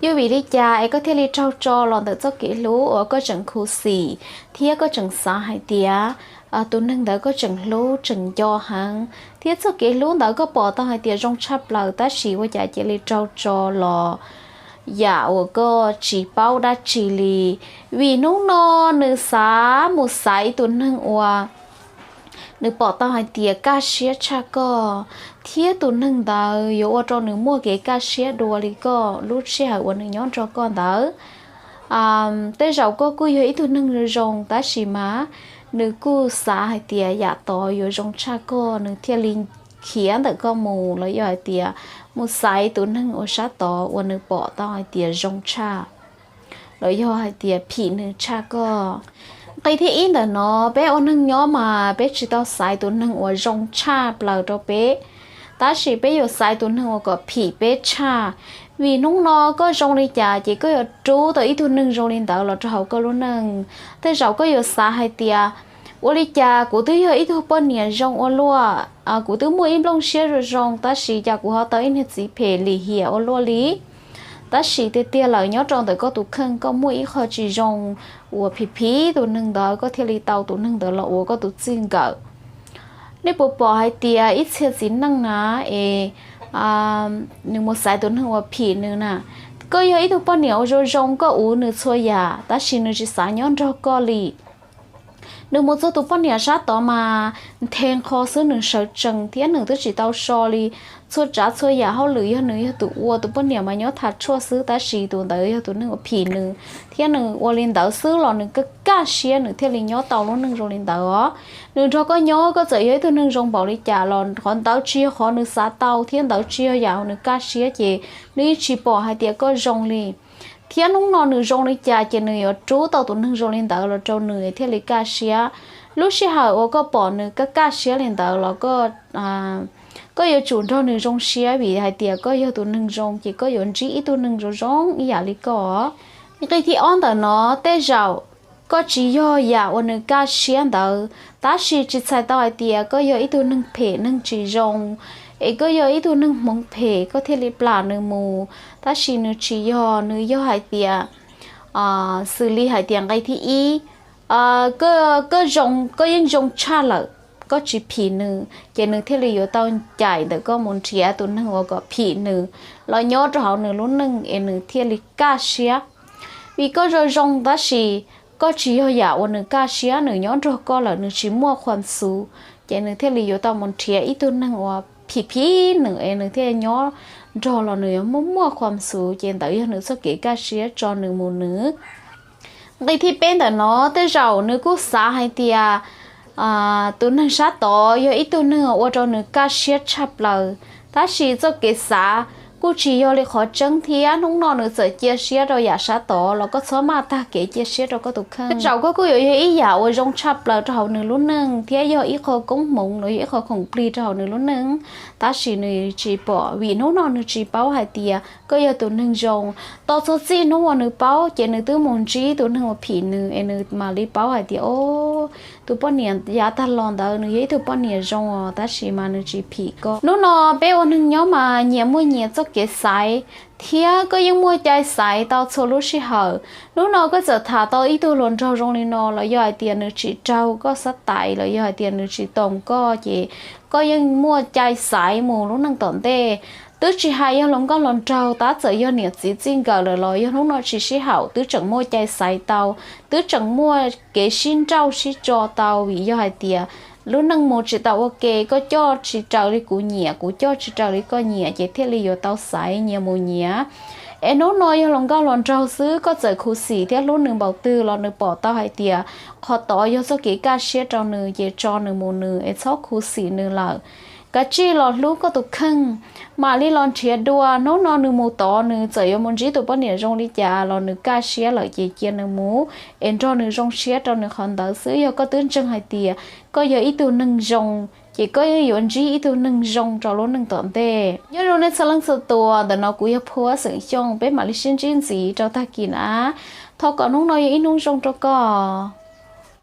Yuav vim li cas es koj thiaj li raug tso los ntawm txoj kev hlub uas koj tseem khuv xim thiab koj tseem xav hais tias tus neeg ntawd koj tseem hlub tseem nco heev, thiab txoj kev hlub ntawd koj pom tau hais tias zoo tshaj plaws tab sis ua cas cia li raug tso los yam uas koj tsis paub dab tsi li? Vim hnub no nws xav mus xaiv tus neeg uas nws pom tau hais tias kaj siab tshaj koj, thiab tus neeg ntawd yuav ua rau nws muaj kev kaj siab dua li koj lub sij hawm uas nws nyob nrog koj ntawd. Tej zaum koj kuj yog ib tug neeg zoo zoo tab sis mas nws kuj xav hais tias yam tod yuav zoo tshaj koj, nws thiaj li khiav ntawm koj mus los yog hais tias mus xaiv tus neeg uas sab tod uas nws pom tau hais tias zoo tshaj los yog hais tias phim nws tshaj koj. Nqe thib ib ntawm no, peb ua neeg nyob mas peb tsis tau xaiv tus neeg uas zoo tshaj plaws rau peb, tab sis peb yuav xaiv tus neeg uas kom phim peb tshaj. Vim hnub no koj zoo li cas ces koj yuav rub tau ib tug neeg zoo li ntawd los rau hauv koj lub neej. Tej zaum koj yuav xav hais tias, ua li cas kuv twb yog ib tug poj niam zoo ua luaj, kuv twb muaj ib nplooj siab zoo zoo tab sis cas kuv ho tau ib niag txiv phem lim hiam ua luaj li. Tab sis tiag tiag lawm nyob rau ntawm koj tus kheej koj muaj ib qho tsis zoo uas phim phim tus neeg ntawd koj thiaj li tau tus neeg ntawd los ua koj tus txij nkawm. Nej puas pom hais tias ib txhia txiv neej na es nws mus xaiv tus neeg uas phim nws na. Koj yog ib tug poj niam uas zoo zoo koj ua nws txhua yam tab sis nws tsis xav nyob nrog koj li. Nws mus txog tus poj niam sab tod mas nthe nqho xwb, nws sawv tsees thiab nws twb tsis tau so li. Txhua tsav txhua yam hauj lwm yog nws yog tus ua, tus poj niam mas nyob tham tshuaj xwb tab sis tus ntawd yog tus neeg uas phim nws, thiab nws ua li ntawd xwb los nws kaj kaj siab nws thiaj li nyob tau lub neej zoo li ntawd os. Nws nrog koj nyob koj txawm yog ib tug neeg zoo npaum li cas los qhov ntawd tsis yog qhov nws xav tau thiab ntawd tsis yog yam uas nws kaj siab ces nws yeej tsis pom hais tias koj zoo li. Thiab hnub no nws zoo li cas ces nws yuav rub tau tus neeg zoo li ntawd los rau nws thiaj li kaj siab. Lub sij hawm uas koj pom nws kaj kaj siab li ntawd los koj yuav tsum nrog nws zoo siab vim hais tias koj yog tus neeg zoo ces koj yuav ntsib ib tug neeg zoo zoo ib yam li koj. Nqe thib ob ntawm no, tej zaum koj tsis yog yam uas nws kaj siab ntawd, tab sis tsis txhais tau hais tias koj yog ib tug neeg phem neeg tsis zoo, es koj yog ib tug neeg hmoov phem koj thiaj li plam nws mus, tab sis nws tsis yog, nws yog hais tias, xws li hais tias nqe thib ib, koj zoo, koj yeej zoo tshaj lawm, koj tsis phim nws ces nws thiaj li yuav tau ncaim ntawm koj mus nrhiav tus neeg uas kom phim nws los nyob rau hauv nws lub neej es nws thiaj li kaj siab. Vim koj zoo zoo tab sis koj tsis yog yam uas nws kaj siab, nws nyob nrog koj lawm nws tsis muaj khuam xuv, ces nws thiaj li yuav tau mus nrhiav ib tug neeg uas phim phim nws es nws thiaj nyob nrog los nws yuav muaj muaj khuam xuv, ces ntawd yog nws txoj kev kaj siab tso nws mus nws. Nqe thib peb ntawm no, tej zaum nws kuj xav hais tias tus neeg sab tod yog ib tug neeg ua rau nws kaj siab tshaj plaws, tab sis txoj kev xav kuj tsis yog li qhov tseeb thiab hnub no nws txawm cia siab rau yam sab tod los koj txhob maj tag kev cia siab rau koj tus kheej. Tej zaum koj kuj yuav yog ib yam uas zoo tshaj plaws rau hauv nws lub neej thiab yog ib qho koob hmoov los yog ib qho khoom plig rau hauv nws lub neej, tab sis nws tsis pom vim hnub no nws tsis paub hais tias koj yog tus neeg zoo. Tos txog txij hnub uas nws paub ces nws twb mus ntsib tus neeg uas phim nws es nws mam li paub hais tias, o, tus poj niam yav tag los ntawd nws yog ib tug poj niam zoo os tab sis mas nws tsis phim koj. Hnub no peb ua neeg nyob mas nyias muaj nyias txoj kev xaiv, thiab koj yeej muaj cai xaiv tau txhua lub sij hawm. Hnub no koj txawm tham tau ib tug hluas nraug zoo li no los yog hais tias nws tsis raug koj xav tais los yog hais tias nws tsis toom koj ces koj yeej muaj cai xaiv mus lub neej tom ntej. Twb tsis hais yog hluas nkauj hluas nraug, tab txawm yog niam txiv txij nkawm lawm los yog hnub no tsis sib haum twb tseem muaj cai xaiv tau, twb tseem muaj kev sib nrauj sib tso tau vim yog hais tias lub neej mus tsis tau ua ke, koj coj tsis raws li kuv nyiam, kuv coj tsis raws li koj nyiam ces thiaj li yuav tau xaiv nyias mus nyias. Es hnub no yog hluas nkauj hluas nraug xwb koj txawm khuv xim thiab hlub nws npaum twg los nws pom tau hais tias qhov tod yog txoj kev kaj siab rau nws ces tso nws mus nws es txhob khuv xim nws lawm. Kav tsij los hlub koj tus kheej, mam li los nrhiav dua. Hnub no nws mus tod nws txawm yuav mus ntsib tus poj niam zoo li cas los nws kaj siab lawm ces cia nws mus es nrog nws zoo siab rau nws qhov ntawd xwb. Yog koj twb ntseeg hais tias koj yog ib tug neeg zoo ces koj yeej yuav ntsib ib tug neeg zoo rau lub neej tom ntej. Nyob zoo nej txhua leej txhua tus, ntawm no kuv yog Phuab xeem Xyooj, peb mam li sib ntsib ntxiv rau tag kis na. Thov kom hnub no yog ib hnub zoo rau koj.